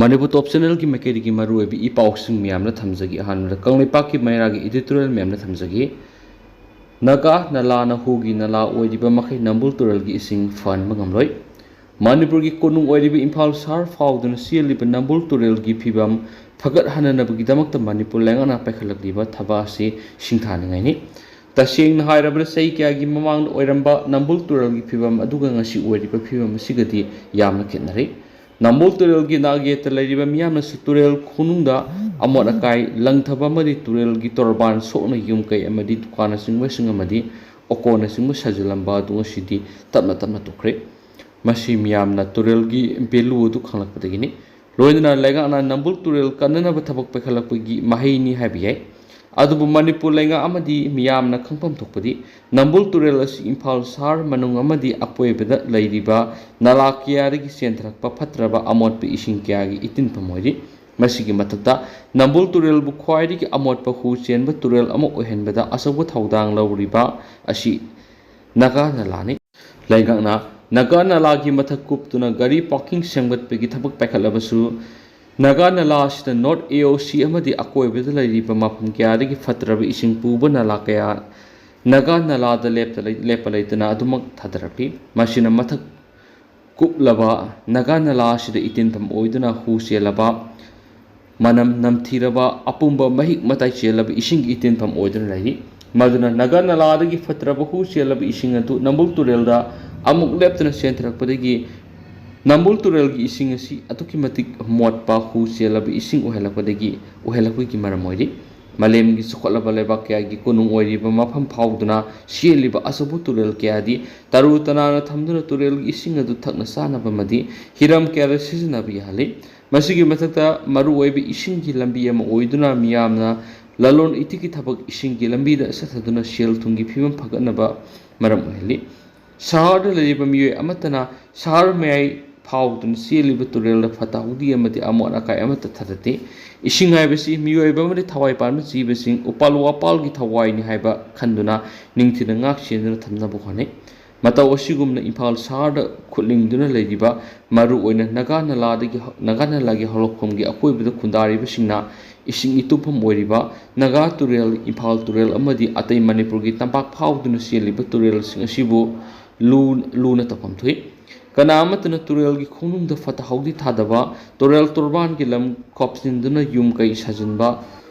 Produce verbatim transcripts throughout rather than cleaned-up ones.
ꯃꯅꯤꯄꯨꯔ ꯇꯣꯞ ꯆꯦꯅꯦꯜꯒꯤ ꯃꯥꯏꯀꯩꯗꯒꯤ ꯃꯔꯨꯑꯣꯏꯕ ꯏ ꯄꯥꯎꯁꯤꯡ ꯃꯌꯥꯝꯅ ꯊꯝꯖꯒꯦ꯫ ꯑꯍꯥꯟꯕꯗ ꯀꯪꯂꯩꯄꯥꯛꯀꯤ ꯃꯩꯔꯥꯒꯤ ꯏꯗꯤꯇꯣꯔꯤꯌꯦꯜ ꯃꯌꯥꯝꯅ ꯊꯝꯖꯒꯦ꯫ ꯅꯥꯒꯥ ꯅꯂꯥꯅ ꯍꯨꯒꯤ ꯅꯂꯥ ꯑꯣꯏꯔꯤꯕ ꯃꯈꯩ ꯅꯝꯕꯨꯜ ꯇꯨꯔꯦꯜꯒꯤ ꯏꯁꯤꯡ ꯐꯍꯟꯕ ꯉꯝꯂꯣꯏ꯫ ꯃꯅꯤꯄꯨꯔꯒꯤ ꯀꯣꯅꯨꯡ ꯑꯣꯏꯔꯤꯕ ꯏꯝꯐꯥꯜ ꯁꯍꯔ ꯐꯥꯎꯗꯨꯅ ꯆꯦꯜꯂꯤꯕ ꯅꯝꯕꯨꯜ ꯇꯨꯔꯦꯜꯒꯤ ꯐꯤꯕꯝ ꯐꯒꯠꯍꯟꯅꯅꯕꯒꯤꯗꯃꯛꯇ ꯃꯅꯤꯄꯨꯔ ꯂꯩꯉꯥꯛꯅ ꯄꯥꯏꯈꯠꯂꯛꯂꯤꯕ ꯊꯕꯛ ꯑꯁꯤ ꯁꯤꯡꯊꯥꯅꯤꯡꯉꯥꯏꯅꯤ꯫ ꯇꯁꯦꯡꯅ ꯍꯥꯏꯔꯕꯗ, ꯆꯍꯤ ꯀꯌꯥꯒꯤ ꯃꯃꯥꯡꯗ ꯑꯣꯏꯔꯝꯕ ꯅꯝꯕꯨꯜ ꯇꯨꯔꯦꯜꯒꯤ ꯐꯤꯕꯝ ꯑꯗꯨꯒ ꯉꯁꯤ ꯑꯣꯏꯔꯤꯕ ꯐꯤꯕꯝ ꯑꯁꯤꯒꯗꯤ ꯌꯥꯝꯅ ꯈꯦꯠꯅꯔꯦ꯫ ꯅꯝꯕꯨꯜ ꯇꯨꯔꯦꯜꯒꯤ ꯅꯥꯛꯌꯦꯠꯇ ꯂꯩꯔꯤꯕ ꯃꯤꯌꯥꯝꯅꯁꯨ ꯇꯨꯔꯦꯜ ꯈꯣꯡꯅꯨꯡꯗ ꯑꯃꯣꯠ ꯑꯀꯥꯏ ꯂꯪꯊꯕ ꯑꯃꯗꯤ ꯇꯨꯔꯦꯜꯒꯤ ꯇꯣꯔꯕꯥꯟ ꯁꯣꯛꯅ ꯌꯨꯝ ꯀꯩ ꯑꯃꯗꯤ ꯗꯨꯀꯥꯟꯅꯆꯤꯡꯕꯁꯤꯡ ꯑꯃꯗꯤ ꯑꯣꯀꯣꯟꯅꯆꯤꯡꯕ ꯁꯥꯖꯤꯜꯂꯝꯕ ꯑꯗꯨ ꯉꯁꯤꯗꯤ ꯇꯞꯅ ꯇꯞꯅ ꯇꯣꯛꯈ꯭ꯔꯦ꯫ ꯃꯁꯤ ꯃꯤꯌꯥꯝꯅ ꯇꯨꯔꯦꯜꯒꯤ ꯚꯦꯂꯨ ꯑꯗꯨ ꯈꯪꯂꯛꯄꯗꯒꯤꯅꯤ꯫ ꯂꯣꯏꯅꯅ ꯂꯩꯉꯥꯛꯅ ꯅꯝꯕꯨꯜ ꯇꯨꯔꯦꯜ ꯀꯟꯅꯅꯕ ꯊꯕꯛ ꯄꯥꯏꯈꯠꯂꯛꯄꯒꯤ ꯃꯍꯩꯅꯤ ꯍꯥꯏꯕ ꯌꯥꯏ꯫ ꯑꯗꯨꯕꯨ ꯃꯅꯤꯄꯨꯔ ꯂꯩꯉꯥꯛ ꯑꯃꯗꯤ ꯃꯤꯌꯥꯝꯅ ꯈꯪꯐꯝ ꯊꯣꯛꯄꯗꯤ ꯅꯝꯕꯨꯜ ꯇꯨꯔꯦꯜ ꯑꯁꯤ ꯏꯝꯐꯥꯜ ꯁꯍꯔ ꯃꯅꯨꯡ ꯑꯃꯗꯤ ꯑꯀꯣꯏꯕꯗ ꯂꯩꯔꯤꯕ ꯅꯂꯥ ꯀꯌꯥꯗꯒꯤ ꯆꯦꯟꯊꯔꯛꯄ ꯐꯠꯇ꯭ꯔꯕ ꯑꯃꯣꯠꯄ ꯏꯁꯤꯡ ꯀꯌꯥꯒꯤ ꯏꯇꯤꯟꯐꯝ ꯑꯣꯏꯔꯤ꯫ ꯃꯁꯤꯒꯤ ꯃꯊꯛꯇ ꯅꯝꯕꯨꯜ ꯇꯨꯔꯦꯜꯕꯨ ꯈ꯭ꯋꯥꯏꯗꯒꯤ ꯑꯃꯣꯠꯄ ꯍꯨ ꯆꯦꯟꯕ ꯇꯨꯔꯦꯜ ꯑꯃ ꯑꯣꯏꯍꯟꯕꯗ ꯑꯆꯧꯕ ꯊꯧꯗꯥꯡ ꯂꯧꯔꯤꯕ ꯑꯁꯤ ꯅꯥꯒꯥ ꯅꯂꯥꯅꯤ꯫ ꯂꯩꯉꯥꯛꯅ ꯅꯥꯒꯥ ꯅꯂꯥꯒꯤ ꯃꯊꯛ ꯀꯨꯞꯇꯨꯅ ꯒꯥꯔꯤ ꯄꯥꯔꯀꯤꯡ ꯁꯦꯝꯒꯠꯄꯒꯤ ꯊꯕꯛ ꯄꯥꯏꯈꯠꯂꯕꯁꯨ, ꯅꯥꯒꯥ ꯅꯂꯥ ꯑꯁꯤꯗ ꯅꯣꯔꯠ ꯑꯦ ꯑꯣ ꯁꯤ ꯑꯃꯗꯤ ꯑꯀꯣꯏꯕꯗ ꯂꯩꯔꯤꯕ ꯃꯐꯝ ꯀꯌꯥꯗꯒꯤ ꯐꯠꯇ꯭ꯔꯕ ꯏꯁꯤꯡ ꯄꯨꯕ ꯅꯂꯥ ꯀꯌꯥ ꯅꯥꯒꯥ ꯅꯂꯥꯗ ꯂꯦꯞꯇ ꯂꯩ-, ꯂꯦꯞꯄ ꯂꯩꯇꯅ ꯑꯗꯨꯃꯛ ꯊꯥꯗꯔꯛꯂꯤ꯫ ꯃꯁꯤꯅ ꯃꯊꯛ ꯀꯨꯞꯂꯕ ꯅꯥꯒꯥ ꯅꯂꯥ ꯑꯁꯤꯗ ꯏꯇꯤꯟꯐꯝ ꯑꯣꯏꯗꯨꯅ ꯍꯨ ꯆꯦꯜꯂꯕ, ꯃꯅꯝ ꯅꯝꯊꯤꯔꯕ, ꯑꯄꯨꯝꯕ ꯃꯍꯤꯛ ꯃꯇꯥꯏ ꯆꯦꯜꯂꯕ ꯏꯁꯤꯡꯒꯤ ꯏꯇꯤꯟꯐꯝ ꯑꯣꯏꯗꯨꯅ ꯂꯩꯔꯤ꯫ ꯃꯗꯨꯅ ꯅꯥꯒꯥ ꯅꯂꯥꯗꯒꯤ ꯐꯠꯇ꯭ꯔꯕ ꯍꯨ ꯆꯦꯜꯂꯕ ꯏꯁꯤꯡ ꯑꯗꯨ ꯅꯝꯕꯨꯜ ꯇꯨꯔꯦꯜꯗ ꯑꯃꯨꯛ ꯂꯦꯞꯇꯅ ꯆꯦꯟꯊꯔꯛꯄꯗꯒꯤ ꯅꯝꯕꯨꯜ ꯇꯨꯔꯦꯜꯒꯤ ꯏꯁꯤꯡ ꯑꯁꯤ ꯑꯗꯨꯛꯀꯤ ꯃꯇꯤꯛ ꯃꯣꯠꯄ ꯍꯨ ꯆꯦꯜꯂꯕ ꯏꯁꯤꯡ ꯑꯣꯏꯍꯜꯂꯛꯄꯗꯒꯤ, ꯑꯣꯏꯍꯜꯂꯛꯄꯒꯤ ꯃꯔꯝ ꯑꯣꯏꯔꯤ꯫ ꯃꯥꯂꯦꯝꯒꯤ ꯆꯥꯎꯈꯠꯂꯕ ꯂꯩꯕꯥꯛ ꯀꯌꯥꯒꯤ ꯀꯣꯅꯨꯡ ꯑꯣꯏꯔꯤꯕ ꯃꯐꯝ ꯐꯥꯎꯗꯨꯅ ꯆꯦꯜꯂꯤꯕ ꯑꯆꯧꯕ ꯇꯨꯔꯦꯜ ꯀꯌꯥꯗꯤ ꯇꯔꯨ ꯇꯅꯥꯟꯅ ꯊꯝꯗꯨꯅ ꯇꯨꯔꯦꯜꯒꯤ ꯏꯁꯤꯡ ꯑꯗꯨ ꯊꯛꯅ ꯆꯥꯅꯕ ꯑꯃꯗꯤ ꯍꯤꯔꯝ ꯀꯌꯥꯗ ꯁꯤꯖꯤꯟꯅꯕ ꯌꯥꯍꯜꯂꯤ꯫ ꯃꯁꯤꯒꯤ ꯃꯊꯛꯇ ꯃꯔꯨꯑꯣꯏꯕ ꯏꯁꯤꯡꯒꯤ ꯂꯝꯕꯤ ꯑꯃ ꯑꯣꯏꯗꯨꯅ ꯃꯤꯌꯥꯝꯅ ꯂꯂꯣꯟ ꯏꯇꯤꯛꯀꯤ ꯊꯕꯛ ꯏꯁꯤꯡꯒꯤ ꯂꯝꯕꯤꯗ ꯆꯠꯊꯗꯨꯅ ꯁꯦꯜ ꯊꯨꯝꯒꯤ ꯐꯤꯕꯝ ꯐꯒꯠꯅꯕ ꯃꯔꯝ ꯑꯣꯏꯍꯜꯂꯤ꯫ ꯁꯍꯔꯗ ꯂꯩꯔꯤꯕ ꯃꯤꯑꯣꯏ ꯑꯃꯠꯇꯅ ꯁꯍꯔ ꯃꯌꯥꯏ ꯐꯥꯎꯗꯨꯅ ꯆꯦꯜꯂꯤꯕ ꯇꯨꯔꯦꯜꯗ ꯐꯠꯇ ꯍꯥꯎꯗꯤ ꯑꯃꯗꯤ ꯑꯃꯣꯠ ꯑꯀꯥꯏ ꯑꯃꯠꯇ ꯊꯥꯗꯗꯦ꯫ ꯏꯁꯤꯡ ꯍꯥꯏꯕꯁꯤ ꯃꯤꯑꯣꯏꯕ ꯑꯃꯗꯤ ꯊꯋꯥꯏ ꯄꯥꯟꯕ ꯖꯤꯕꯁꯤꯡ, ꯎꯄꯥꯜ ꯋꯥꯄꯥꯜꯒꯤ ꯊꯋꯥꯏꯅꯤ ꯍꯥꯏꯕ ꯈꯟꯗꯨꯅ ꯅꯤꯡꯊꯤꯅ ꯉꯥꯛ ꯁꯦꯟꯗꯨꯅ ꯊꯝꯅꯕ ꯍꯣꯠꯅꯩ꯫ ꯃꯇꯧ ꯑꯁꯤꯒꯨꯝꯅ ꯏꯝꯐꯥꯜ ꯁꯍꯔꯗ ꯈꯨꯠꯂꯤꯡꯗꯨꯅ ꯂꯩꯔꯤꯕ ꯃꯔꯨꯑꯣꯏꯅ ꯅꯥꯒꯥ ꯅꯂꯥꯗꯒꯤ, ꯅꯥꯒꯥ ꯅꯂꯥꯒꯤ ꯍꯧꯔꯛꯐꯝꯒꯤ ꯑꯀꯣꯏꯕꯗ ꯈꯨꯟꯗꯥꯔꯤꯕꯁꯤꯡꯅ ꯏꯁꯤꯡ ꯏꯇꯨꯞꯐꯝ ꯑꯣꯏꯔꯤꯕ ꯅꯥꯒꯥ ꯇꯨꯔꯦꯜ, ꯏꯝꯐꯥꯜ ꯇꯨꯔꯦꯜ ꯑꯃꯗꯤ ꯑꯇꯩ ꯃꯅꯤꯄꯨꯔꯒꯤ ꯇꯝꯄꯥꯛ ꯐꯥꯎꯗꯨꯅ ꯆꯦꯜꯂꯤꯕ ꯇꯨꯔꯦꯜꯁꯤꯡ ꯑꯁꯤꯕꯨ ꯂꯨ-, ꯂꯨꯅ ꯇꯧꯐꯝ ꯊꯣꯛꯏ꯫ ꯀꯅꯥ ꯑꯃꯠꯇꯅ ꯇꯨꯔꯦꯜꯒꯤ ꯈꯣꯡꯅꯨꯡꯗ ꯐꯠꯇ ꯍꯥꯎꯗꯤ ꯊꯥꯗꯕ, ꯇꯨꯔꯦꯜ ꯇꯣꯔꯕꯥꯟꯒꯤ ꯂꯝ ꯀꯣꯞꯁꯤꯟꯗꯨꯅ ꯌꯨꯝ ꯀꯩ ꯁꯥꯖꯤꯟꯕ,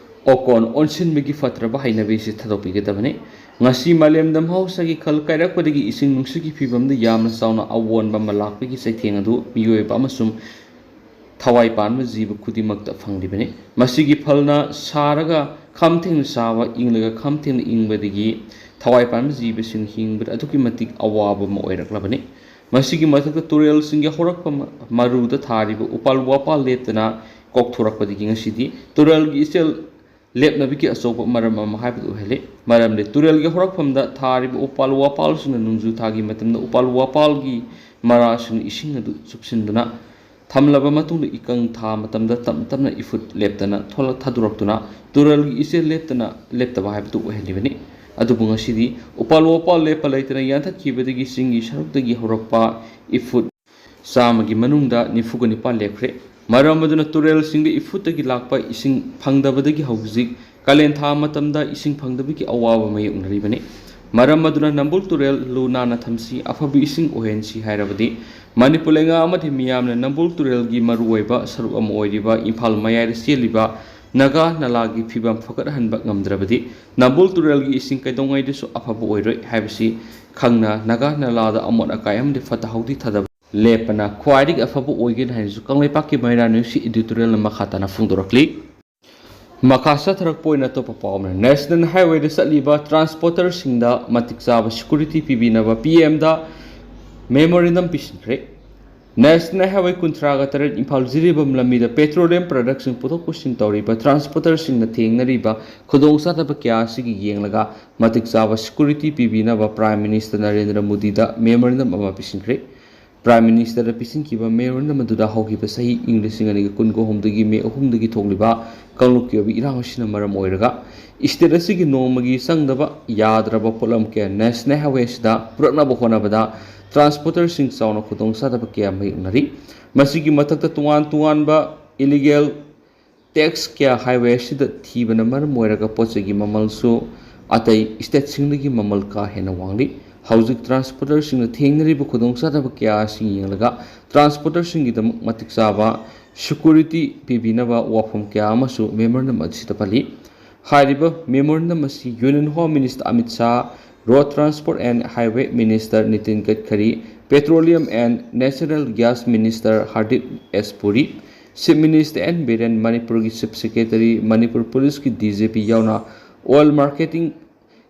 ꯑꯣꯀꯣꯟ ꯑꯣꯟꯁꯤꯟꯕꯒꯤ ꯐꯠꯇ꯭ꯔꯕ ꯍꯩꯅꯕꯤꯁꯤ ꯊꯥꯗꯣꯛꯄꯤꯒꯗꯕꯅꯤ꯫ ꯉꯁꯤ ꯃꯥꯂꯦꯝꯗ ꯃꯍꯧꯁꯥꯒꯤ ꯈꯜ ꯀꯥꯏꯔꯛꯄꯗꯒꯤ ꯏꯁꯤꯡ ꯅꯨꯡꯁꯤꯠꯀꯤ ꯐꯤꯕꯝꯗ ꯌꯥꯝꯅ ꯆꯥꯎꯅ ꯑꯑꯣꯟꯕ ꯑꯃ ꯂꯥꯛꯄꯒꯤ ꯆꯩꯊꯦꯡ ꯑꯗꯨ ꯃꯤꯑꯣꯏꯕ ꯑꯃꯁꯨꯡ ꯊꯋꯥꯏ ꯄꯥꯟꯕ ꯖꯤꯕ ꯈꯨꯗꯤꯡꯃꯛꯇ ꯐꯪꯂꯤꯕꯅꯤ꯫ ꯃꯁꯤꯒꯤ ꯐꯜꯅ ꯁꯥꯔꯒ ꯈꯝ ꯊꯦꯡꯅ ꯁꯥꯕ, ꯏꯪꯂꯒ ꯈꯝ ꯊꯦꯡꯅ ꯏꯪꯕꯗꯒꯤ ꯊꯋꯥꯏ ꯄꯥꯟꯕ ꯖꯤꯕꯁꯤꯡ ꯍꯤꯡꯕꯗ ꯑꯗꯨꯛꯀꯤ ꯃꯇꯤꯛ ꯑꯋꯥꯕ ꯑꯃ ꯑꯣꯏꯔꯛꯂꯕꯅꯤ꯫ ꯃꯁꯤꯒꯤ ꯃꯊꯛꯇ ꯇꯨꯔꯦꯜꯁꯤꯡꯒꯤ ꯍꯧꯔꯛꯐꯝ ꯃꯔꯨꯗ ꯊꯥꯔꯤꯕ ꯎꯄꯥꯜ ꯋꯥꯄꯥꯜ ꯂꯦꯞꯇꯅ ꯀꯣꯛꯊꯣꯔꯛꯄꯗꯒꯤ ꯉꯁꯤꯗꯤ ꯇꯨꯔꯦꯜꯒꯤ ꯏꯆꯦꯜ ꯂꯦꯞꯅꯕꯒꯤ ꯑꯆꯧꯕ ꯃꯔꯝ ꯑꯃ ꯍꯥꯏꯕꯗꯨ ꯑꯣꯏꯍꯜꯂꯤ꯫ ꯃꯔꯝꯗꯤ ꯇꯨꯔꯦꯜꯒꯤ ꯍꯧꯔꯛꯐꯝꯗ ꯊꯥꯔꯤꯕ ꯎꯄꯥꯜ ꯋꯥꯄꯥꯜꯁꯤꯡꯅ ꯅꯣꯡꯖꯨ ꯊꯥꯒꯤ ꯃꯇꯝꯗ ꯎꯄꯥꯜ ꯋꯥꯄꯥꯜꯒꯤ ꯃꯔꯥꯁꯤꯡꯅ ꯏꯁꯤꯡ ꯑꯗꯨ ꯆꯨꯞꯁꯤꯟꯗꯨꯅ ꯊꯝꯂꯕ ꯃꯇꯨꯡꯗ, ꯏꯀꯪ ꯊꯥ ꯃꯇꯝꯗ ꯇꯞꯅ ꯇꯞꯅ ꯏꯐꯨꯠ ꯂꯦꯞꯇꯅ ꯊꯣꯛꯂꯛ-, ꯊꯥꯗꯣꯔꯛꯇꯨꯅ ꯇꯨꯔꯦꯜꯒꯤ ꯏꯆꯦꯜ ꯂꯦꯞꯇꯅ ꯂꯦꯞꯇꯕ ꯍꯥꯏꯕꯗꯨ ꯑꯣꯏꯍꯜꯂꯤꯕꯅꯤ꯫ ꯑꯗꯨꯕꯨ ꯉꯁꯤꯗꯤ ꯎꯄꯥꯜ ꯋꯥꯄꯥꯜ ꯂꯦꯞꯄ ꯂꯩꯇꯅ ꯌꯥꯟꯊꯠꯈꯤꯕꯗꯒꯤ ꯆꯤꯡꯒꯤ ꯁꯔꯨꯛꯇꯒꯤ ꯍꯧꯔꯛꯄ ꯏꯐꯨꯠ ꯆꯥꯝꯃꯒꯤ ꯃꯅꯨꯡꯗ ꯅꯤꯐꯨꯒ ꯅꯤꯄꯥꯜ ꯂꯦꯞꯈ꯭ꯔꯦ꯫ ꯃꯔꯝ ꯑꯗꯨꯅ ꯇꯨꯔꯦꯜꯁꯤꯡꯗ ꯏꯐꯨꯠꯇꯒꯤ ꯂꯥꯛꯄ ꯏꯁꯤꯡ ꯐꯪꯗꯕꯗꯒꯤ ꯍꯧꯖꯤꯛ ꯀꯥꯂꯦꯟ ꯊꯥ ꯃꯇꯝꯗ ꯏꯁꯤꯡ ꯐꯪꯗꯕꯒꯤ ꯑꯋꯥꯕ ꯃꯥꯌꯣꯛꯅꯔꯤꯕꯅꯤ꯫ ꯃꯔꯝ ꯑꯗꯨꯅ ꯅꯝꯕꯨꯜ ꯇꯨꯔꯦꯜ ꯂꯨ ꯅꯥꯟꯅ ꯊꯝꯁꯤ, ꯑꯐꯕ ꯏꯁꯤꯡ ꯑꯣꯏꯍꯟꯁꯤ ꯍꯥꯏꯔꯕꯗꯤ ꯃꯅꯤꯄꯨꯔ ꯂꯩꯉꯥꯛ ꯑꯃꯗꯤ ꯃꯤꯌꯥꯝꯅ ꯅꯝꯕꯨꯜ ꯇꯨꯔꯦꯜꯒꯤ ꯃꯔꯨꯑꯣꯏꯕ ꯁꯔꯨꯛ ꯑꯃ ꯑꯣꯏꯔꯤꯕ ꯏꯝꯐꯥꯜ ꯃꯌꯥꯏꯗ ꯆꯦꯜꯂꯤꯕ ꯅꯥꯒꯥ ꯅꯂꯥꯒꯤ ꯐꯤꯕꯝ ꯐꯒꯠꯍꯟꯕ ꯉꯝꯗ꯭ꯔꯕꯗꯤ ꯅꯝꯕꯨꯜ ꯇꯨꯔꯦꯜꯒꯤ ꯏꯁꯤꯡ ꯀꯩꯗꯧꯉꯩꯗꯁꯨ ꯑꯐꯕ ꯑꯣꯏꯔꯣꯏ ꯍꯥꯏꯕꯁꯤ ꯈꯪꯅ ꯅꯥꯒꯥ ꯅꯂꯥꯗ ꯑꯃꯣꯠ ꯑꯀꯥꯏ ꯑꯃꯗꯤ ꯐꯠꯇ ꯍꯥꯎꯗꯤ ꯊꯥꯗꯕ ꯂꯦꯞꯄꯅ ꯈ꯭ꯋꯥꯏꯗꯒꯤ ꯑꯐꯕ ꯑꯣꯏꯒꯅꯤ ꯍꯥꯏꯅꯁꯨ ꯀꯪꯂꯩꯄꯥꯛꯀꯤ ꯃꯩꯔꯥ ꯅ꯭ꯌꯨꯁꯀꯤ ꯏꯗꯤꯇꯣꯔꯤꯌꯦꯜꯅ ꯃꯈꯥ ꯇꯥꯅ ꯐꯣꯡꯗꯣꯔꯛꯂꯤ꯫ ꯃꯈꯥ ꯆꯠꯊꯔꯛꯄ ꯑꯣꯏꯅ ꯑꯇꯣꯞꯄ ꯄꯥꯎ ꯑꯃꯅ, ꯅꯦꯁꯅꯦꯜ ꯍꯥꯏꯋꯦꯗ ꯆꯠꯂꯤꯕ ꯇ꯭ꯔꯥꯟꯁꯄꯣꯔꯇꯔꯁꯤꯡꯗ ꯃꯇꯤꯛ ꯆꯥꯕ ꯁꯦꯀ꯭ꯌꯨꯔꯤꯇꯤ ꯄꯤꯕꯤꯅꯕ ꯄꯤ ꯑꯦꯝꯗ ꯃꯦꯃꯣꯔꯦꯟꯗꯝ ꯄꯤꯁꯤꯟꯈ꯭ꯔꯦ꯫ ꯅꯦꯁꯅꯦꯜ ꯍꯥꯏꯋꯦ ꯀꯨꯟꯊ꯭ꯔꯥꯒ ꯇꯔꯦꯠ ꯏꯝꯐꯥꯜ ꯖꯤꯔꯤꯕꯥꯝ ꯂꯝꯕꯤꯗ ꯄꯦꯇ꯭ꯔꯣꯂꯤꯌꯝ ꯄ꯭ꯔꯗꯛꯁꯤꯡ ꯄꯨꯊꯣꯛ ꯄꯨꯁꯤꯟ ꯇꯧꯔꯤꯕ ꯇ꯭ꯔꯥꯟꯁꯄꯣꯔꯇꯔꯁꯤꯡꯅ ꯊꯦꯡꯅꯔꯤꯕ ꯈꯨꯗꯣꯡꯆꯥꯗꯕ ꯀꯌꯥ ꯑꯁꯤꯒꯤ ꯌꯦꯡꯂꯒ ꯃꯇꯤꯛ ꯆꯥꯕ ꯁꯦꯀ꯭ꯌꯨꯔꯤꯇꯤ ꯄꯤꯕꯤꯅꯕ ꯄ꯭ꯔꯥꯏꯝ ꯃꯤꯅꯤꯁꯇꯔ ꯅꯔꯦꯟꯗ꯭ꯔ ꯃꯣꯗꯤꯗ ꯃꯦꯃꯣꯔꯦꯟꯗꯝ ꯑꯃ ꯄꯤꯁꯤꯟꯈ꯭ꯔꯦ꯫ Prime Ministerꯗ ꯄꯤꯁꯤꯟꯈꯤꯕ memorandum ꯑꯗꯨꯗ ꯍꯧꯈꯤꯕ ꯆꯍꯤ ꯏꯪ ꯂꯤꯁꯤꯡ ꯑꯅꯤꯒ ꯀꯨꯟꯒ ꯑꯍꯨꯝꯗꯒꯤ ꯃꯦ ꯑꯍꯨꯝꯗꯒꯤ ꯊꯣꯛꯂꯤꯕ ꯀꯥꯡꯂꯨꯞꯀꯤ ꯑꯣꯏꯕ ꯏꯔꯥꯡ ꯑꯁꯤꯅ ꯃꯔꯝ ꯑꯣꯏꯔꯒ state ꯑꯁꯤꯒꯤ ꯅꯣꯡꯃꯒꯤ ꯆꯪꯗꯕ ꯌꯥꯗ꯭ꯔꯕ ꯄꯣꯠꯂꯝ ꯀꯌꯥ National Highway ꯑꯁꯤꯗ ꯄꯨꯔꯛꯅꯕ ꯍꯣꯠꯅꯕꯗ transporterꯁꯤꯡ ꯆꯥꯎꯅ ꯈꯨꯗꯣꯡꯆꯥꯗꯕ ꯀꯌꯥ ꯃꯥꯌꯣꯛꯅꯔꯤ꯫ ꯃꯁꯤꯒꯤ ꯃꯊꯛꯇ ꯇꯣꯉꯥꯟ ꯇꯣꯉꯥꯟꯕ illegal tax ꯀꯌꯥ highway ꯑꯁꯤꯗ ꯊꯤꯕꯅ ꯃꯔꯝ ꯑꯣꯏꯔꯒ ꯄꯣꯠ ꯆꯩꯒꯤ ꯃꯃꯜꯁꯨ ꯑꯇꯩ stateꯁꯤꯡꯗꯒꯤ ꯃꯃꯜ ꯀꯥ ꯍꯦꯟꯅ ꯋꯥꯡꯂꯤ꯫ ꯍꯧꯖꯤꯛ transporterꯁꯤꯡꯅ ꯊꯦꯡꯅꯔꯤꯕ ꯈꯨꯗꯣꯡꯆꯥꯗꯕ ꯀꯌꯥ ꯑꯁꯤ ꯌꯦꯡꯂꯒ transporterꯁꯤꯡꯒꯤꯗꯃꯛ ꯃꯇꯤꯛ ꯆꯥꯕ security ꯄꯤꯕꯤꯅꯕ ꯋꯥꯐꯝ ꯀꯌꯥ ꯑꯃꯁꯨ memorandum ꯑꯁꯤꯗ ꯄꯜꯂꯤ꯫ ꯍꯥꯏꯔꯤꯕ memorandum ꯑꯁꯤ Union Home Minister Amit Shah, Road Transport and Highway Minister Nitin Gadkari, Petroleum and Natural Gas Minister Hardeep S Puri, Chief Minister N Biren, ꯃꯅꯤꯄꯨꯔꯒꯤ Chief Secretary, ꯃꯅꯤꯄꯨꯔ ꯄꯨꯂꯤꯁꯀꯤ DGP ꯌꯥꯎꯅ oil marketing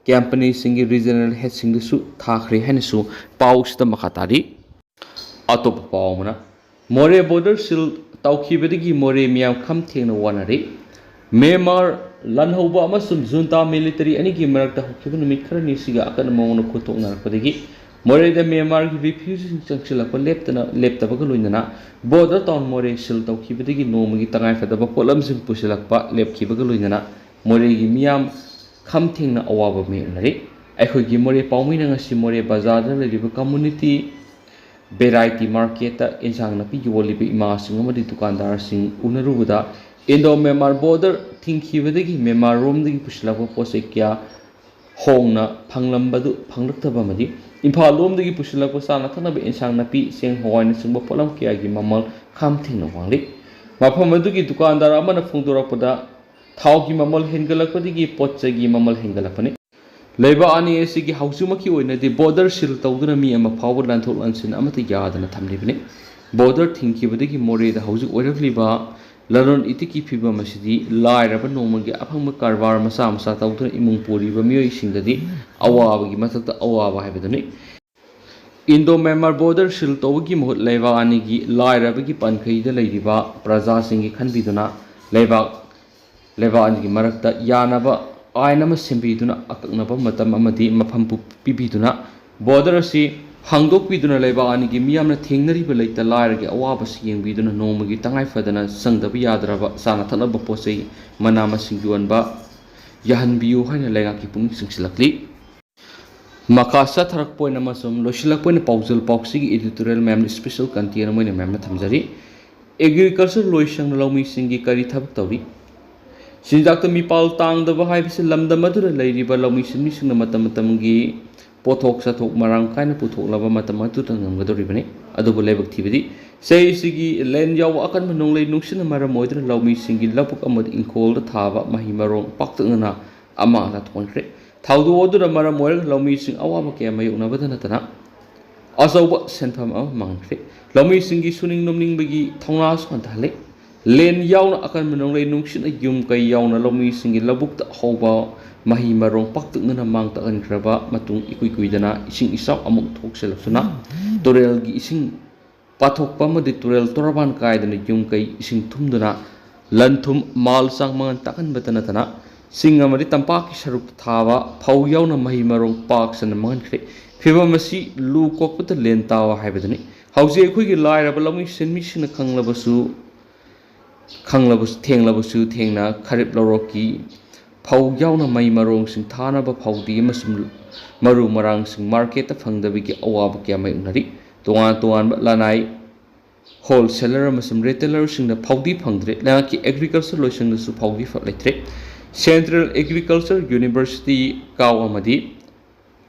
companyꯁꯤꯡꯒꯤ regional headꯁꯤꯡꯗꯁꯨ ꯊꯥꯈ꯭ꯔꯦ ꯍꯥꯏꯅꯁꯨ ꯄꯥꯎꯁꯤꯗ ꯃꯈꯥ ꯇꯥꯔꯤ꯫ ꯑꯇꯣꯞꯄ ꯄꯥꯎ ꯑꯃꯅ, ꯃꯣꯔꯦ border seal ꯇꯧꯈꯤꯕꯗꯒꯤ ꯃꯣꯔꯦ ꯃꯤꯌꯥꯝ ꯈꯝ ꯊꯦꯡꯅ ꯋꯥꯅꯔꯤ꯫ ꯃ꯭ꯌꯥꯟꯃꯥꯔ ꯂꯥꯟꯍꯧꯕ ꯑꯃꯁꯨꯡ junta military ꯑꯅꯤꯒꯤ ꯃꯔꯛꯇ ꯍꯧꯈꯤꯕ ꯅꯨꯃꯤꯠ ꯈꯔꯅꯤꯁꯤꯒ ꯑꯀꯟꯕ ꯃꯑꯣꯡꯗ ꯈꯨꯠꯊꯣꯛꯅꯔꯛꯄꯗꯒꯤ ꯃꯣꯔꯦꯗ ꯃ꯭ꯌꯥꯟꯃꯥꯔꯒꯤ refugeeꯁꯤꯡ ꯆꯪꯁꯤꯜꯂꯛꯄ ꯂꯦꯞꯇꯅ ꯂꯦꯞꯇꯕꯒ ꯂꯣꯏꯅꯅ border town ꯃꯣꯔꯦ seal ꯇꯧꯈꯤꯕꯗꯒꯤ ꯅꯣꯡꯃꯒꯤ ꯇꯉꯥꯏꯐꯗꯕ ꯄꯣꯠꯂꯝꯁꯤꯡ ꯄꯨꯁꯤꯜꯂꯛꯄ ꯂꯦꯞꯈꯤꯕꯒ ꯂꯣꯏꯅꯅ ꯃꯣꯔꯦꯒꯤ ꯃꯤꯌꯥꯝ ꯈꯝ ꯊꯦꯡꯅ ꯑꯋꯥꯕ ꯃꯥꯌꯣꯛꯅꯔꯤ꯫ ꯑꯩꯈꯣꯏꯒꯤ ꯃꯣꯔꯦ ꯄꯥꯎꯃꯤꯅ ꯉꯁꯤ ꯃꯣꯔꯦ ꯕꯖꯥꯔꯗ ꯂꯩꯔꯤꯕ community variety marketꯇ ꯏꯟꯁꯥꯡ ꯅꯥꯄꯤ ꯌꯣꯜꯂꯤꯕ ꯏꯃꯥꯁꯤꯡ ꯑꯃꯗꯤ ꯗꯨꯀꯥꯟꯗꯥꯔꯁꯤꯡ ꯎꯅꯔꯨꯕꯗ Indo Myanmar border ꯊꯤꯡꯈꯤꯕꯗꯒꯤ ꯃ꯭ꯌꯥꯟꯃꯥꯔ ꯔꯣꯝꯗꯒꯤ ꯄꯨꯁꯤꯜꯂꯛꯄ ꯄꯣꯠ ꯆꯩ ꯀꯌꯥ ꯍꯣꯡꯅ ꯐꯪꯂꯝꯕꯗꯨ ꯐꯪꯂꯛꯇꯕ ꯑꯃꯗꯤ ꯏꯝꯐꯥꯜ ꯂꯣꯝꯗꯒꯤ ꯄꯨꯁꯤꯜꯂꯛꯄ ꯆꯥꯅ ꯊꯛꯅꯕ ꯏꯟꯁꯥꯡ ꯅꯥꯄꯤ, ꯆꯦꯡ, ꯍꯋꯥꯏꯅꯆꯤꯡꯕ ꯄꯣꯠꯂꯝ ꯀꯌꯥꯒꯤ ꯃꯃꯜ ꯈꯝ ꯊꯦꯡꯅ ꯋꯥꯡꯂꯤ꯫ ꯃꯐꯝ ꯑꯗꯨꯒꯤ ꯗꯨꯀꯥꯟꯗꯥꯔ ꯑꯃꯅ ꯐꯣꯡꯗꯣꯔꯛꯄꯗ, ꯊꯥꯎꯒꯤ ꯃꯃꯜ ꯍꯦꯟꯒꯠꯂꯛꯄꯗꯒꯤ ꯄꯣꯠ ꯆꯩꯒꯤ ꯃꯃꯜ ꯍꯦꯟꯒꯠꯂꯛꯄꯅꯤ꯫ ꯂꯩꯕꯥꯛ ꯑꯅꯤ ꯑꯁꯤꯒꯤ ꯍꯧꯖꯤꯛꯃꯛꯀꯤ ꯑꯣꯏꯅꯗꯤ border seal ꯇꯧꯗꯨꯅ ꯃꯤ ꯑꯃ ꯐꯥꯎꯕ ꯂꯥꯟꯊꯣꯛ ꯂꯥꯟꯁꯤꯟ ꯑꯃꯠꯇ ꯌꯥꯗꯅ ꯊꯝꯂꯤꯕꯅꯤ꯫ Border ꯊꯤꯡꯈꯤꯕꯗꯒꯤ ꯃꯣꯔꯦꯗ ꯍꯧꯖꯤꯛ ꯑꯣꯏꯔꯛꯂꯤꯕ ꯂꯂꯣꯟ ꯏꯇꯤꯛꯀꯤ ꯐꯤꯕꯝ ꯑꯁꯤꯗꯤ ꯂꯥꯏꯔꯕ ꯅꯣꯡꯃꯒꯤ ꯑꯐꯪꯕ ꯀꯔꯕꯥꯔ ꯃꯆꯥ ꯃꯆꯥ ꯇꯧꯗꯨꯅ ꯏꯃꯨꯡ ꯄꯨꯔꯤꯕ ꯃꯤꯑꯣꯏꯁꯤꯡꯗꯗꯤ ꯑꯋꯥꯕꯒꯤ ꯃꯊꯛꯇ ꯑꯋꯥꯕ ꯍꯥꯏꯕꯗꯨꯅꯤ꯫ Indo Myanmar border seal ꯇꯧꯕꯒꯤ ꯃꯍꯨꯠ ꯂꯩꯕꯥꯛ ꯑꯅꯤꯒꯤ ꯂꯥꯏꯔꯕꯒꯤ ꯄꯟꯈꯩꯗ ꯂꯩꯔꯤꯕ ꯄ꯭ꯔꯖꯥꯁꯤꯡꯒꯤ ꯈꯟꯕꯤꯗꯨꯅ ꯂꯩꯕꯥꯛ, ꯂꯩꯕꯥꯛ ꯑꯅꯤꯒꯤ ꯃꯔꯛꯇ ꯌꯥꯅꯕ ꯑꯥꯏꯟ ꯑꯃ ꯁꯦꯝꯕꯤꯗꯨꯅ ꯑꯀꯛꯅꯕ ꯃꯇꯝ ꯑꯃꯗꯤ ꯃꯐꯝ ꯄꯨ-, ꯄꯤꯕꯤꯗꯨꯅ border ꯑꯁꯤ ꯍꯥꯡꯗꯣꯛꯄꯤꯗꯨꯅ ꯂꯩꯕꯥꯛ ꯑꯅꯤꯒꯤ ꯃꯤꯌꯥꯝꯅ ꯊꯦꯡꯅꯔꯤꯕ ꯂꯩꯇ ꯂꯥꯏꯔꯒꯤ ꯑꯋꯥꯕꯁꯤ ꯌꯦꯡꯕꯤꯗꯨꯅ ꯅꯣꯡꯃꯒꯤ ꯇꯉꯥꯏ ꯐꯗꯅ ꯆꯪꯗꯕ ꯌꯥꯗ꯭ꯔꯕ ꯆꯥꯅ ꯊꯛꯅꯕ ꯄꯣꯠ ꯆꯩ, ꯃꯅꯥ ꯃꯁꯤꯡ ꯌꯣꯟꯕ ꯌꯥꯍꯟꯕꯤꯌꯨ ꯍꯥꯏꯅ ꯂꯩꯉꯥꯛꯀꯤ ꯄꯨꯛꯅꯤꯡ ꯆꯤꯡꯁꯤꯜꯂꯛꯂꯤ꯫ ꯃꯈꯥ ꯆꯠꯊꯔꯛꯄ ꯑꯣꯏꯅ ꯑꯃꯁꯨꯡ ꯂꯣꯏꯁꯤꯜꯂꯛꯄ ꯑꯣꯏꯅ ꯄꯥꯎꯖꯦꯜ ꯄꯥꯎꯆꯦꯒꯤ editorial ꯃꯌꯥꯝꯅ special content ꯑꯃ ꯑꯣꯏꯅ ꯃꯌꯥꯝꯅ ꯊꯝꯖꯔꯤ꯫ Agriculture ꯂꯣꯏꯁꯪꯅ ꯂꯧꯃꯤꯁꯤꯡꯒꯤ ꯀꯔꯤ ꯊꯕꯛ ꯇꯧꯔꯤ? ꯆꯤꯟꯖꯥꯛꯇ ꯃꯤꯄꯥꯜ ꯇꯥꯡꯗꯕ ꯍꯥꯏꯕꯁꯤ ꯂꯝꯗꯝ ꯑꯗꯨꯗ ꯂꯩꯔꯤꯕ ꯂꯧꯃꯤ ꯁꯤꯟꯃꯤꯁꯤꯡꯅ ꯃꯇꯝ ꯃꯇꯝꯒꯤ ꯄꯣꯠꯊꯣꯛ ꯆꯥꯊꯣꯛ ꯃꯔꯥꯡ ꯀꯥꯏꯅ ꯄꯨꯊꯣꯛꯂꯕ ꯃꯇꯝ ꯑꯗꯨꯗ ꯉꯝꯒꯗꯧꯔꯤꯕꯅꯤ꯫ ꯑꯗꯨꯕꯨ ꯂꯥꯏꯕꯛ ꯊꯤꯕꯗꯤ, ꯆꯍꯤꯁꯤꯒꯤ ꯂꯦꯟ ꯌꯥꯎꯕ ꯑꯀꯟꯕ ꯅꯣꯡꯂꯩ ꯅꯨꯡꯁꯤꯠꯅ ꯃꯔꯝ ꯑꯣꯏꯗꯨꯅ ꯂꯧꯃꯤꯁꯤꯡꯒꯤ ꯂꯧꯕꯨꯛ ꯑꯃꯗꯤ ꯏꯪꯈꯣꯜꯗ ꯊꯥꯕ ꯃꯍꯩ ꯃꯔꯣꯡ ꯄꯥꯛꯇꯛꯅꯅ ꯑꯃꯥꯡ ꯑꯇꯥ ꯊꯣꯛꯍꯟꯈ꯭ꯔꯦ꯫ ꯊꯧꯗꯣꯛ ꯑꯗꯨꯅ ꯃꯔꯝ ꯑꯣꯏꯔꯒ ꯂꯧꯃꯤꯁꯤꯡ ꯑꯋꯥꯕ ꯀꯌꯥ ꯃꯥꯌꯣꯛꯅꯕꯗ ꯅꯠꯇꯅ ꯑꯆꯧꯕ ꯁꯦꯟꯐꯝ ꯑꯃ ꯃꯥꯡꯍꯟꯈ꯭ꯔꯦ꯫ ꯂꯧꯃꯤꯁꯤꯡꯒꯤ ꯁꯨꯅꯤꯡ ꯅꯣꯝꯅꯤꯡꯕꯒꯤ ꯊꯧꯅꯥꯁꯨ ꯍꯟꯊꯍꯜꯂꯦ꯫ ꯂꯦꯟ ꯌꯥꯎꯅ ꯑꯀꯟꯕ ꯅꯣꯡꯂꯩ ꯅꯨꯡꯁꯤꯠꯅ ꯌꯨꯝ ꯀꯩ ꯌꯥꯎꯅ ꯂꯧꯃꯤꯁꯤꯡꯒꯤ ꯂꯧꯕꯨꯛꯇ ꯍꯧꯕ ꯃꯍꯩ ꯃꯔꯣꯡ ꯄꯥꯛꯇꯛꯅꯅ ꯃꯥꯡ ꯇꯥꯛꯍꯟꯈ꯭ꯔꯕ ꯃꯇꯨꯡ, ꯏꯀꯨꯏ ꯀꯨꯏꯗꯅ ꯏꯁꯤꯡ ꯏꯆꯥꯎ ꯑꯃꯨꯛ ꯊꯣꯛꯆꯤꯜꯂꯛꯇꯨꯅ ꯇꯨꯔꯦꯜꯒꯤ ꯏꯁꯤꯡ ꯄꯥꯊꯣꯛꯄ ꯑꯃꯗꯤ ꯇꯨꯔꯦꯜ ꯇꯣꯔꯕꯥꯟ ꯀꯥꯏꯗꯅ ꯌꯨꯝ ꯀꯩ ꯏꯁꯤꯡ ꯊꯨꯝꯗꯨꯅ ꯂꯟ ꯊꯨꯝ ꯃꯥꯜ ꯆꯥꯡ ꯃꯥꯡꯍꯟ ꯇꯥꯛꯍꯟꯕꯇ ꯅꯠꯇꯅ ꯆꯤꯡ ꯑꯃꯗꯤ ꯇꯝꯄꯥꯛꯀꯤ ꯁꯔꯨꯛꯇ ꯊꯥꯕ ꯐꯧ ꯌꯥꯎꯅ ꯃꯍꯩ ꯃꯔꯣꯡ ꯄꯥꯛ ꯁꯟꯅ ꯃꯥꯡꯍꯟꯈ꯭ꯔꯦ꯫ ꯐꯤꯕꯝ ꯑꯁꯤ ꯂꯨ ꯀꯣꯛꯄꯗ ꯂꯦꯟ ꯇꯥꯕ ꯍꯥꯏꯕꯗꯨꯅꯤ꯫ ꯍꯧꯖꯤꯛ ꯑꯩꯈꯣꯏꯒꯤ ꯂꯥꯏꯔꯕ ꯂꯧꯃꯤ ꯁꯤꯟꯃꯤꯁꯤꯡꯅ ꯈꯪꯂꯕꯁꯨ, ꯈꯪꯂꯕꯁꯨ, ꯊꯦꯡꯂꯕꯁꯨ ꯊꯦꯡꯅ ꯈꯔꯤꯞ ꯂꯧꯔꯣꯛꯀꯤ ꯐꯧ ꯌꯥꯎꯅ ꯃꯍꯩ ꯃꯔꯣꯡꯁꯤꯡ ꯊꯥꯅꯕ ꯐꯧꯗꯤ ꯑꯃꯁꯨꯡ ꯃꯔꯨ ꯃꯔꯥꯡꯁꯤꯡ ꯃꯥꯔꯀꯦꯠꯇ ꯐꯪꯗꯕꯒꯤ ꯑꯋꯥꯕ ꯀꯌꯥ ꯃꯥꯌꯣꯛꯅꯔꯤ꯫ ꯇꯣꯉꯥꯟ ꯇꯣꯉꯥꯟꯕ ꯂꯅꯥꯏ ꯍꯣꯜꯁꯦꯂꯔ ꯑꯃꯁꯨꯡ ꯔꯤꯇꯦꯂꯔꯁꯤꯡꯗ ꯐꯧꯗꯤ ꯐꯪꯗ꯭ꯔꯦ꯫ ꯂꯩꯉꯥꯛꯀꯤ ꯑꯦꯒ꯭ꯔꯤꯀꯜꯆꯔ ꯂꯣꯏꯁꯪꯗꯁꯨ ꯐꯧꯗꯤ ꯐ-, ꯂꯩꯇ꯭ꯔꯦ꯫ ꯁꯦꯟꯇ꯭ꯔꯦꯜ ꯑꯦꯒ꯭ꯔꯤꯀꯜꯆꯔ ꯌꯨꯅꯤꯚꯔꯁꯤꯇꯤ, ꯀꯥꯎ, ꯑꯃꯗꯤ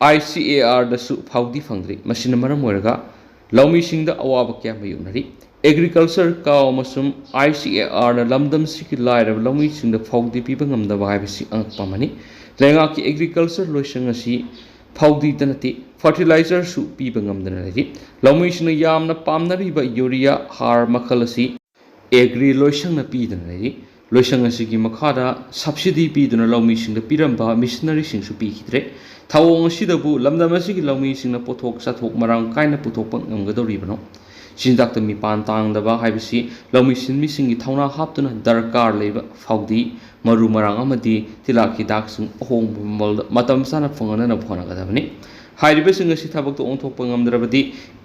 ꯑꯥꯏ ꯁꯤ ꯑꯦ ꯑꯥꯔꯗꯁꯨ ꯐꯧꯗꯤ ꯐꯪꯗ꯭ꯔꯤ꯫ ꯃꯁꯤꯅ ꯃꯔꯝ ꯑꯣꯏꯔꯒ ꯂꯧꯃꯤꯁꯤꯡꯗ ꯑꯋꯥꯕ ꯀꯌꯥ ꯃꯥꯌꯣꯛꯅꯔꯤ꯫ ꯑꯦꯒ꯭ꯔꯤꯀꯜꯆꯔ, ꯀꯥꯎ, ꯑꯃꯁꯨꯡ ꯑꯥꯏ ꯁꯤ ꯑꯦ ꯑꯥꯔꯅ ꯂꯝꯗꯝꯁꯤꯒꯤ ꯂꯥꯏꯔꯕ ꯂꯧꯃꯤꯁꯤꯡꯗ ꯐꯧꯗꯤ ꯄꯤꯕ ꯉꯝꯗꯕ ꯍꯥꯏꯕꯁꯤ ꯑꯉꯛꯄ ꯑꯃꯅꯤ꯫ ꯂꯩꯉꯥꯛꯀꯤ ꯑꯦꯒ꯭ꯔꯤꯀꯜꯆꯔ ꯂꯣꯏꯁꯪ ꯑꯁꯤ ꯐꯧꯗꯤꯗ ꯅꯠꯇꯦ, ꯐꯔꯇꯤꯂꯥꯏꯖꯔꯁꯨ ꯄꯤꯕ ꯉꯝꯗꯅ ꯂꯩꯔꯤ꯫ ꯂꯧꯃꯤꯁꯤꯡꯅ ꯌꯥꯝꯅ ꯄꯥꯝꯅꯔꯤꯕ ꯌꯨꯔꯤꯌꯥ ꯍꯥꯔ ꯃꯈꯜ ꯑꯁꯤ ꯑꯦꯒ꯭ꯔꯤ ꯂꯣꯏꯁꯪꯅ ꯄꯤꯗꯨꯅ ꯂꯩꯔꯤ꯫ ꯂꯣꯏꯁꯪ ꯑꯁꯤꯒꯤ ꯃꯈꯥꯗ ꯁꯕꯁꯤꯗꯤ ꯄꯤꯗꯨꯅ ꯂꯧꯃꯤꯁꯤꯡꯗ ꯄꯤꯔꯝꯕ ꯃꯤꯁꯅꯔꯤꯁꯤꯡꯁꯨ ꯄꯤꯈꯤꯗ꯭ꯔꯦ꯫ ꯊꯧꯑꯣꯡ ꯑꯁꯤꯗꯕꯨ ꯂꯝꯗꯝ ꯑꯁꯤꯒꯤ ꯂꯧꯃꯤꯁꯤꯡꯅ ꯄꯣꯠꯊꯣꯛ ꯆꯥꯊꯣꯛ ꯃꯔꯥꯡ ꯀꯥꯏꯅ ꯄꯨꯊꯣꯛꯄ ꯉꯝꯒꯗꯧꯔꯤꯕꯅꯣ? ꯆꯤꯟꯖꯥꯛꯇ ꯃꯤꯄꯥꯟ ꯇꯥꯡꯗꯕ ꯍꯥꯏꯕꯁꯤ ꯂꯧꯃꯤ ꯁꯤꯟꯃꯤꯁꯤꯡꯒꯤ ꯊꯧꯅꯥ ꯍꯥꯞꯇꯨꯅ ꯗꯔꯀꯥꯔ ꯂꯩꯕ ꯐꯧꯗꯤ, ꯃꯔꯨ ꯃꯔꯥꯡ ꯑꯃꯗꯤ ꯇꯤꯜꯍꯥꯠ ꯍꯤꯗꯥꯛꯁꯤꯡ ꯑꯍꯣꯡꯕ ꯃꯃꯜꯗ ꯃꯇꯝ ꯆꯥꯅ ꯐꯪꯍꯟꯅꯕ ꯍꯣꯠꯅꯒꯗꯕꯅꯤ꯫ ꯍꯥꯏꯔꯤꯕꯁꯤꯡ ꯑꯁꯤ ꯊꯕꯛꯇ ꯑꯣꯟꯊꯣꯛꯄ ꯉꯝꯗ꯭ꯔꯕꯗꯤ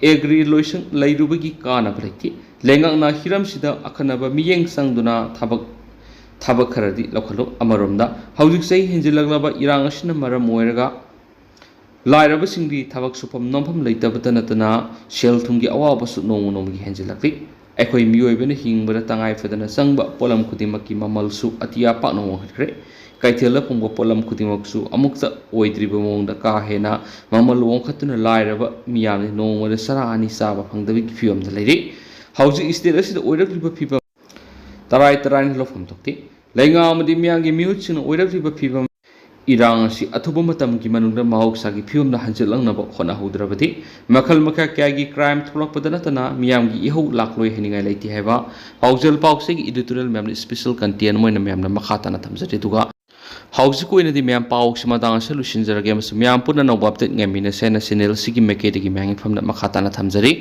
ꯑꯦꯒ꯭ꯔꯤ ꯂꯣꯏꯁꯪ ꯂꯩꯔꯨꯕꯒꯤ ꯀꯥꯟꯅꯕ ꯂꯩꯇꯦ꯫ ꯂꯩꯉꯥꯛꯅ ꯍꯤꯔꯝꯁꯤꯗ ꯑꯈꯟꯅꯕ ꯃꯤꯠꯌꯦꯡ ꯆꯪꯗꯨꯅ ꯊꯕꯛ ꯊꯕꯛ ꯈꯔꯗꯤ ꯂꯧꯈꯠꯂꯨ꯫ ꯑꯃꯔꯣꯝꯗ, ꯍꯧꯖꯤꯛ ꯆꯍꯤ ꯍꯦꯟꯖꯤꯜꯂꯛꯂꯕ ꯏꯔꯥꯡ ꯑꯁꯤꯅ ꯃꯔꯝ ꯑꯣꯏꯔꯒ ꯂꯥꯏꯔꯕꯁꯤꯡꯗꯤ ꯊꯕꯛ ꯁꯨꯐꯝ ꯅꯣꯝꯐꯝ ꯂꯩꯇꯕꯇ ꯅꯠꯇꯅ ꯁꯦꯜ ꯊꯨꯝꯒꯤ ꯑꯋꯥꯕꯁꯨ ꯅꯣꯡꯃ ꯅꯣꯡꯃꯒꯤ ꯍꯦꯟꯖꯤꯜꯂꯛꯂꯤ꯫ ꯑꯩꯈꯣꯏ ꯃꯤꯑꯣꯏꯕꯅ ꯍꯤꯡꯕꯗ ꯇꯉꯥꯏ ꯐꯗꯅ ꯆꯪꯕ ꯄꯣꯠꯂꯝ ꯈꯨꯗꯤꯡꯃꯛꯀꯤ ꯃꯃꯜꯁꯨ ꯑꯇꯤꯌꯥ ꯄꯥꯛꯅ ꯋꯥꯡꯈꯠꯈ꯭ꯔꯦ꯫ ꯀꯩꯊꯦꯜꯗ ꯐꯪꯕ ꯄꯣꯠꯂꯝ ꯈꯨꯗꯤꯡꯃꯛꯁꯨ ꯑꯃꯨꯛꯇ ꯑꯣꯏꯗ꯭ꯔꯤꯕ ꯃꯑꯣꯡꯗ ꯀꯥ ꯍꯦꯟꯅ ꯃꯃꯜ ꯋꯥꯡꯈꯠꯇꯨꯅ ꯂꯥꯏꯔꯕ ꯃꯤꯌꯥꯝꯅ ꯅꯣꯡꯃꯗ ꯆꯔꯥ ꯑꯅꯤ ꯆꯥꯕ ꯐꯪꯗꯕꯒꯤ ꯐꯤꯕꯝꯗ ꯂꯩꯔꯤ꯫ ꯍꯧꯖꯤꯛ state ꯑꯁꯤꯗ ꯑꯣꯏꯔꯛꯂꯤꯕ ꯐꯤꯕꯝ ꯇꯔꯥꯏ ꯇꯔꯥꯏꯅ ꯂꯧꯐꯝ ꯊꯣꯛꯇꯦ꯫ ꯂꯩꯉꯥꯛ ꯑꯃꯗꯤ ꯃꯤꯌꯥꯝꯒꯤ ꯃꯤꯍꯨꯠꯁꯤꯡꯅ ꯑꯣꯏꯔꯛꯂꯤꯕ ꯐꯤꯕꯝ ꯏꯔꯥꯡ ꯑꯁꯤ ꯑꯊꯨꯕ ꯃꯇꯝꯒꯤ ꯃꯅꯨꯡꯗ ꯃꯍꯧꯁꯥꯒꯤ ꯐꯤꯕꯝꯗ ꯍꯟꯖꯤꯜꯂꯛꯅꯕ ꯍꯣꯠꯅꯍꯧꯗ꯭ꯔꯕꯗꯤ ꯃꯈꯜ ꯃꯈꯥ ꯀꯌꯥꯒꯤ crime ꯊꯣꯛꯂꯛꯄꯗ ꯅꯠꯇꯅ ꯃꯤꯌꯥꯝꯒꯤ ꯏꯍꯧ ꯂꯥꯛꯂꯣꯏ ꯍꯥꯏꯅꯤꯡꯉꯥꯏ ꯂꯩꯇꯦ ꯍꯥꯏꯕ ꯄꯥꯎꯖꯦꯜ ꯄꯥꯎꯆꯦꯒꯤ editorial ꯃꯌꯥꯝꯅ special content ꯑꯣꯏꯅ ꯃꯌꯥꯝꯅ ꯃꯈꯥ ꯇꯥꯅ ꯊꯝꯖꯔꯤ꯫ ꯑꯗꯨꯒ ꯍꯧꯖꯤꯛꯀꯤ ꯑꯣꯏꯅꯗꯤ ꯃꯌꯥꯝ ꯄꯥꯎꯁꯤ ꯃꯇꯥꯡ ꯑꯁꯤꯗ ꯂꯣꯏꯁꯤꯟꯖꯔꯒꯦ ꯑꯃꯁꯨꯡ ꯃꯌꯥꯝ ꯄꯨꯟꯅ ꯑꯅꯧꯕ update ꯉꯥꯏꯃꯤꯟꯅꯁꯦ ꯍꯥꯏꯅ channel ꯑꯁꯤꯒꯤ ꯃꯥꯏꯀꯩꯗꯒꯤ ꯃꯌꯥꯝꯒꯤ ꯐꯝꯗ ꯃꯈꯥ ꯇꯥꯅ ꯊꯝꯖꯔꯤ꯫